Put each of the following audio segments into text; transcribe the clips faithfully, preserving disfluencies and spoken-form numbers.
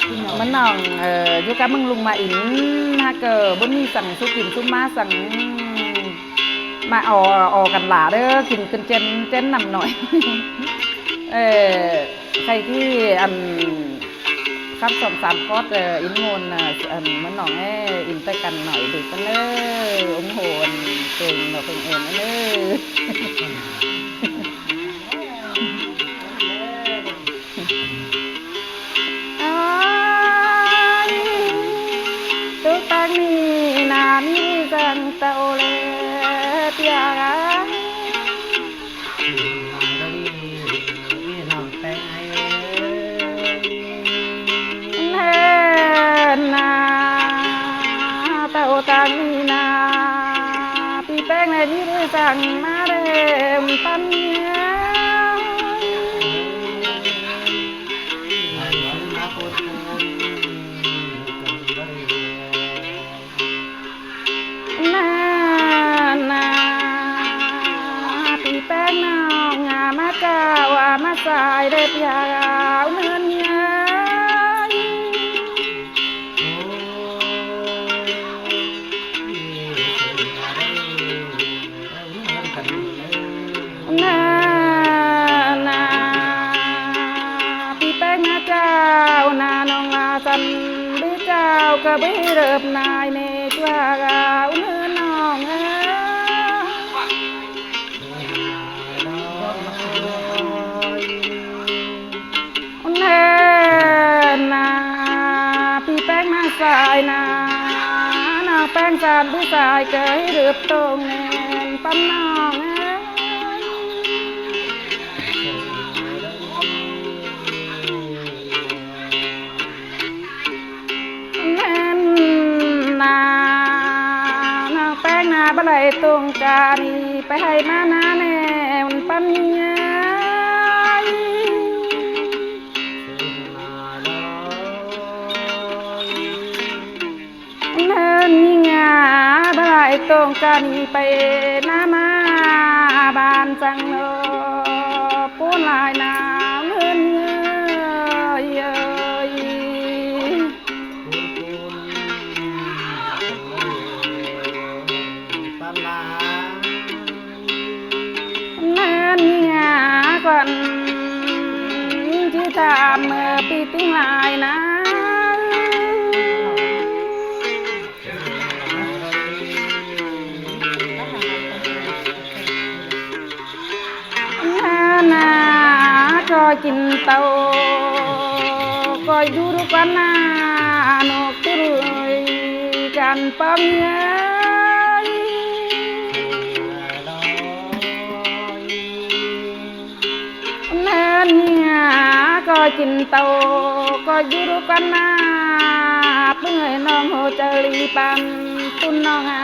ꞌMắn ꞌnọng, ơ, dú cá ꞌmướng ꞌlum ꞌmá in, hák ꞌcọ báu ꞌmí săng sú kin sú ꞌmá săng, ꞌmá au, au căn lả đé, kin ꞌcứn ꞌchén, ꞌchén ꞌnặm ꞌnọi. Ơ, khay ꞌchí ăn khắp sỏng sán khót, ơ, in ꞌmôn, ơ, ăn ꞌmắn ꞌnọng, ơ, in ꞌtẹ căn ꞌnọi đu căn ꞌlớ, ủng hộ ăn têng ꞌnọ têng ên ꞌnớ. Ơi, ꞌtố ꞌtáng ꞌnị ꞌna ꞌmí săng ꞌtạu ꞌlẹ ꞌpi ꞌa. ꞌNa, ꞌtạu ꞌtáng ꞌnị ꞌna, ꞌpi ꞌpéng ꞌnị ꞌmí săng ꞌmá đêm ꞌpắn ꞌnhá. ꞌNa, ꞌna, ꞌpi ꞌpéng ꞌnọng ꞌmá ꞌchạu ꞌmá sai đé ꞌpi ꞌa ꞌnhá. ꞌNa, ꞌna, ꞌpi ꞌpéng ꞌmá ꞌchạu ꞌna ꞌnọng ꞌla săng báu ꞌchạu ꞌcọ báu ꞌhứ đớp ꞌnái ꞌnị ꞌchua ꞌnhá ꞌnọng ꞌnớ. ꞌNa, ꞌna, ꞌpi ꞌpéng ꞌmá sai ꞌna, ꞌnọng ꞌpéng săng báu sai ꞌcọ ꞌhứ đớp ꞌtông ꞌnén ꞌpắn ꞌnọng ꞌnớ. ꞌNa, ꞌna, ꞌpéng ꞌna báu đảy ꞌtông ca ꞌnị pay ꞌhạy ꞌmá ꞌná ꞌnén ꞌpắn ꞌnhá. ꞌNa, ꞌnhính ꞌna báu đảy ꞌtông ca ꞌnị pay ꞌná ꞌmá bản săng ꞌnọ, ꞌpốn lai ꞌna ꞌnhính ơi ơi. ꞌNa, ꞌnhính ꞌna khuôn ꞌchí tham ꞌmự ꞌpi ꞌtếng lai ꞌna. ꞌNa, ꞌna, ꞌcọ kin tau, ꞌcọ dú đu ꞌquán ꞌna, ꞌnộc ꞌtứ ꞌlới căn ꞌpóng ơi. ꞌNa, ꞌna, ꞌcọ kin tau, ꞌcọ dú đu ꞌquán ꞌna, ꞌpứng ơi ꞌnọng ꞌhụ chaư ꞌli păn, ꞌpứng ꞌnọng ꞌa.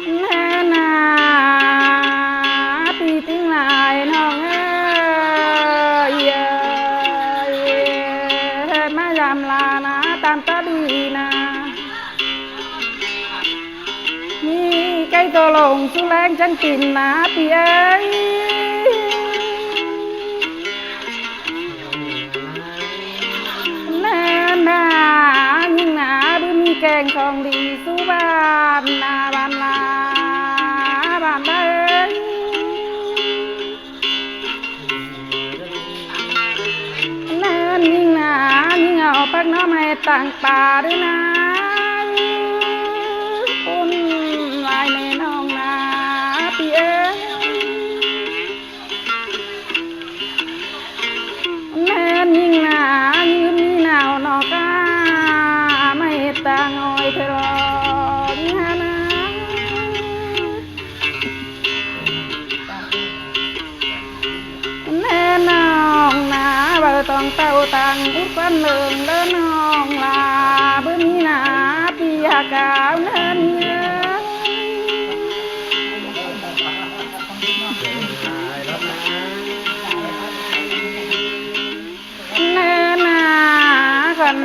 ꞌNa, ꞌna, ꞌpi ꞌtếng lai ꞌnọng ơi, ơi, ꞌmá dăm la ꞌna, tam tó đi ꞌna. ꞌMí cái tô lông sú ꞌleng chắng tin ꞌna ꞌpi ơi. ꞌNa, ꞌna, ꞌnhính ꞌna báu ꞌmí keng khong đi sú bản ꞌna, bản la, bản ꞌna ơi. ꞌNa, ꞌnhính ꞌna, ꞌnhính au pák ꞌnó ꞌmạy tẳng pa đé ꞌna. ꞌPun lai ꞌnị ꞌnọng ꞌna ꞌpi ơi. ꞌNa, ꞌnhính ꞌna, ꞌnhính ꞌna ꞌnọ cá ꞌmạy tẳng ôi thê lo ꞌnhá ꞌna. ꞌNa, ꞌnọng ꞌna báu tỏng tảu tẳng út ꞌquán ꞌlớng đé ꞌnọng la, báu ꞌmí ꞌna ꞌpi ꞌhặc ꞌna ꞌnhá. ꞌNa, ꞌna, khuôn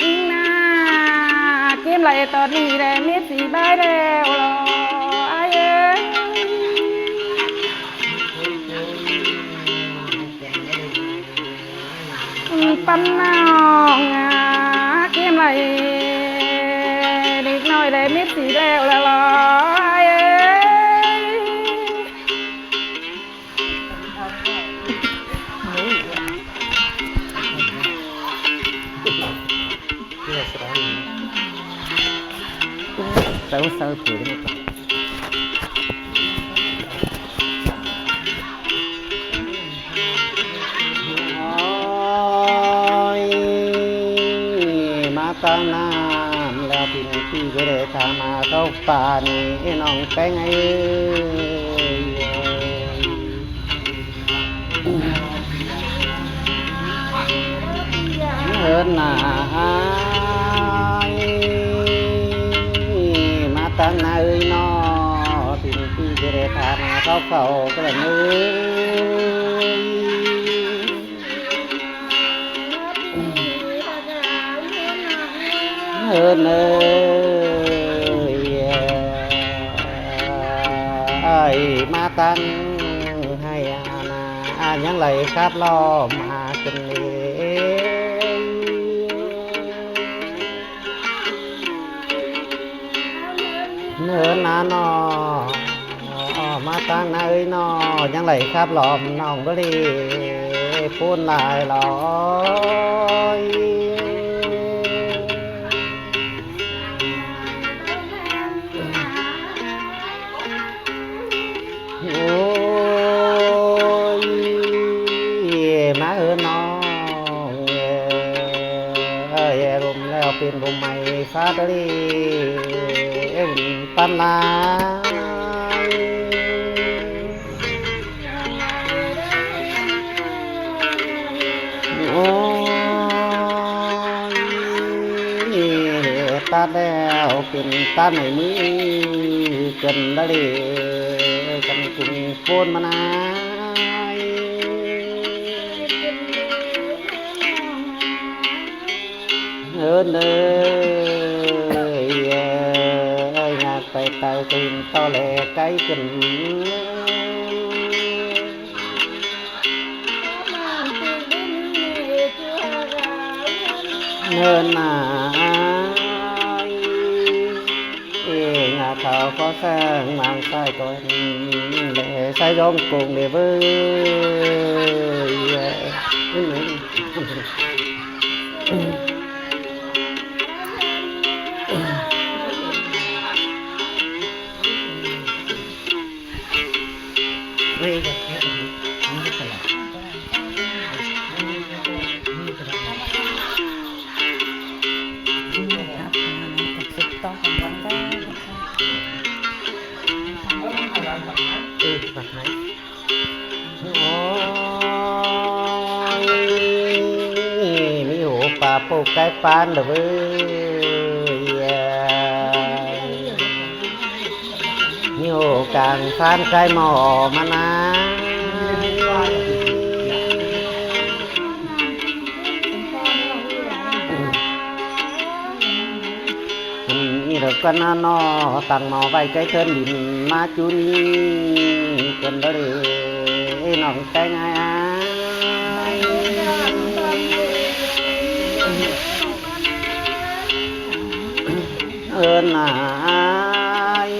ꞌna, kim lai tót đi đảy ꞌmí Sỉ bai đẻo lo ai ơi. Păn nong à, kim lai đếc ꞌnọi đảy mết sỉ đẻo lo lo ai ơi. Sáu sáu tuổi. Ôi, ꞌmá ꞌtáng ꞌnặn ꞌlẹo ꞌpứng ꞌpi ꞌcọ đảy tham ꞌmá khảu ꞌpá ꞌnị ꞌnọng ꞌpéng ơi. Hơn ꞌnạ ai, ꞌmá ꞌtáng ꞌnặn ơi ꞌnọ, ꞌpứng ꞌpi ꞌcọ đảy tham ꞌmá khảu khảu ꞌcọ ꞌlẹo ơi. Hơn ơi, ai ꞌmá ꞌtáng ꞌhay ꞌnạ, ꞌnhắng đảy khắp ꞌlóm ꞌmá ꞌcứn ꞌlế. Hơn ꞌnạ ꞌnọ, ꞌmá ꞌtáng ꞌnặn ơi ꞌnọ, ꞌnhắng đảy khắp ꞌlóm ꞌnọng báu đi ꞌpốn lai lỏi. Ôi, ꞌmá hơn ꞌnọng ơi, ꞌlum ꞌlẹo pên bốm ꞌmạy phát đi, ꞌlum păn lai. Ôi, tát ꞌlẹo pên tát ꞌmạy ꞌmứ ꞌcứn đa ꞌlế, căn ꞌcúng ꞌpốn ꞌmá ꞌnai. Hơn ơi, ơi, ngả pay tau tin ꞌto ꞌlẹ cáy ꞌcứn. Hơn ꞌnạ ai, ê, ngả khảu ꞌcọ ꞌsướng ꞌmắn sai ꞌcọ ꞌlẹ sai dong cuông ꞌlế ꞌvới. Ôi, ꞌmí hổ pá pô cái pán đ ới. ꞌMí hổ cang pán cái mỏ ꞌmắn ꞌnạ. ꞌNị ꞌlẹo ꞌcọ ꞌnặn ꞌnọ, tẳng mỏ ꞌvạy cái thớn đin ꞌmá ꞌchu ꞌnị. Cơn đó đi, ê, ꞌnọng ꞌtếng ai ai. Hơn ꞌnạ ai.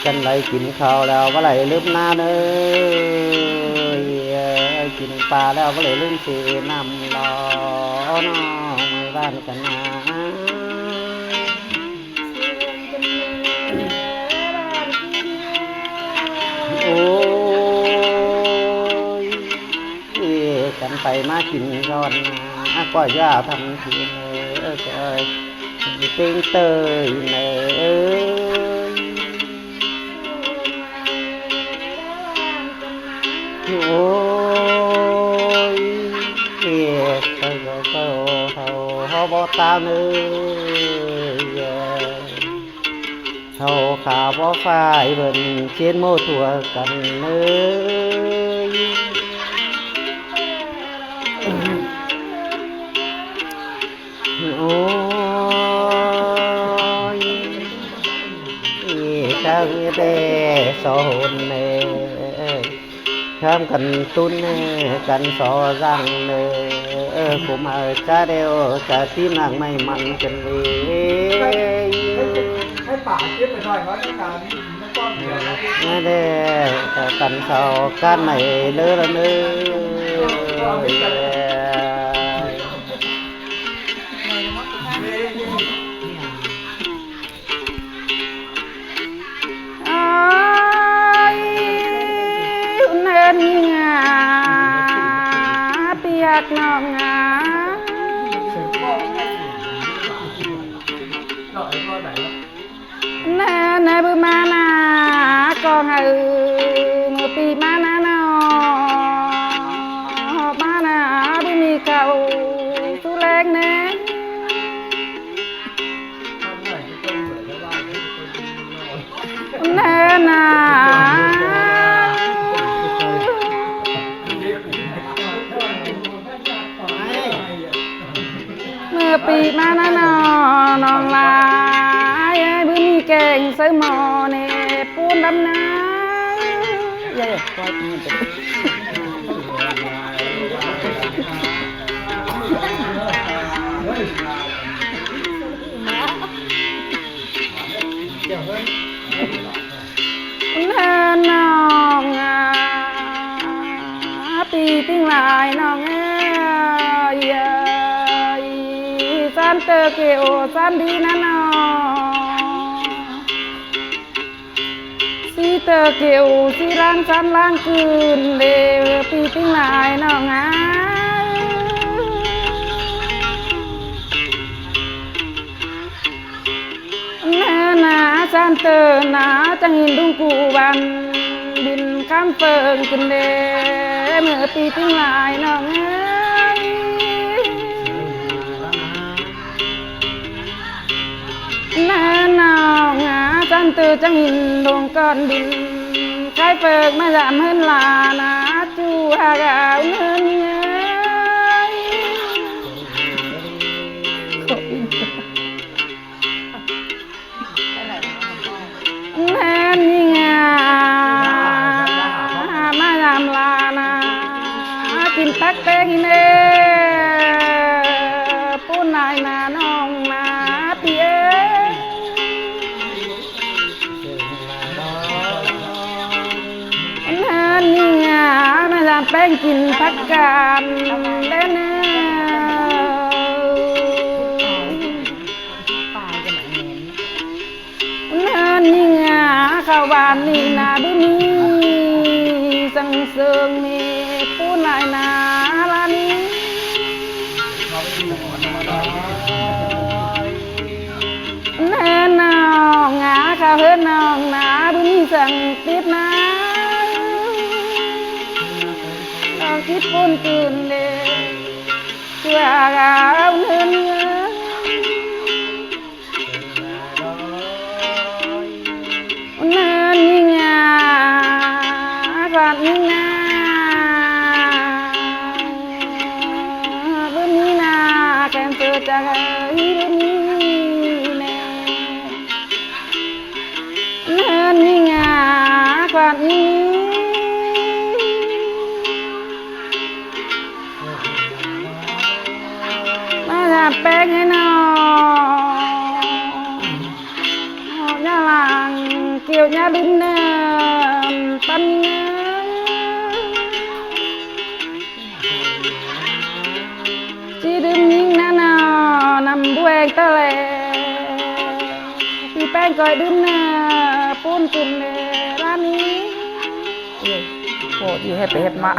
Căn đảy kin khảu ꞌlẹo báu đảy ꞌlứm ꞌnặn ơi. Kin pá ꞌlẹo báu đảy ꞌlứm ꞌsị ꞌnặm lo ꞌnọ, ꞌmưa ꞌván căn ꞌnạ. Ôi, ê, căn pay ꞌmá kin ꞌdọn ꞌnạ, ꞌcọ dú tham kin ơi, ơi, ꞌtếng ꞌtơi ꞌnị ơi. Ôi, ê, ơ, ơ, ơ, ơ, ơ, báu ꞌtáng ơi, ơ. Hảư khả báu phải bươn ꞌchiến ꞌmô tua căn ơi. Ôi. Đe so hôn nê, khám căn tún nê, căn so răng nê, cúm ai cá đeo, cá tí nặng may mắn căn đi. Đe, căn so cát này lớ lắm nê. Ơi, ún hên ngả, piak nong ngả. Nê, nê bứ ꞌmá ꞌná, ꞌcọ ngả, ꞌmự pi ꞌmá ꞌná ꞌnọ. ꞌMá ꞌná, bứ ꞌmí cáu, sú ꞌlẹng nê. Nê ꞌná. ꞌMự pi ꞌmá ꞌná ꞌnọ, nong lai, bứ ꞌmí keng sáư ꞌmo nê, pun đăm ꞌná. Nê nong a, pi ꞌtếng lai nong ơi, ơi, san ꞌtơ kẻo san đi ꞌná ꞌnọ. Sí ꞌtơ kẻo sí ꞌláng san ꞌláng cưn đê, pi ꞌtếng lai nong a. Nê ꞌná, san ꞌtơ ꞌná, chắng hin đung cu ban bin khám phơng cưn đê, ꞌmự pi ꞌtếng lai nong ơi. Nê nong a, san ꞌtơ chắng hin đung con bin khai phơng ꞌmá dăm ꞌhướn la ꞌná, ꞌchu ha gao ꞌhướn ơi. Nê ꞌnhính a, ꞌmá dăm la ꞌná, kin pác ꞌpéng ꞌnê, pun lai ꞌná nong ꞌná, pi ơi. Nê ꞌnhính a, ꞌmá dăm ꞌpéng kin pác can đê ꞌnê. Nê ꞌnhính a, khảu ban ꞌnị ꞌná bứ ꞌmí săng sương ꞌnị, pun lai ꞌná ꞌlạ ꞌnị. Nê nong a, khảu ꞌhướn nong ꞌná bứ ꞌmí săng tít ꞌná. Nong tít pun cưn đê, ꞌchu ha gao ꞌhướn ơi. Nê ꞌnhính a, khoan ꞌnhính a, bứ ꞌmí ꞌná khen sơ chả gay bứ ꞌmí nê. Nê ꞌnhính a, khoan ꞌnhính. ꞌMá dăm ꞌpéng ꞌnị ꞌnọ. ꞌNhá lăng kiêu ꞌnhá đưm ꞌnớ, ꞌpắn ꞌnớ. ꞌChí đưm ꞌnhính ꞌná ꞌnọ, năm bue ta lê. ꞌPi ꞌpéng ꞌcoi đưm ꞌnớ, pun cun lê ꞌlạ ꞌnị. Ơ, ꞌcọ đi ꞌhẹt pay ꞌhẹt ꞌmá.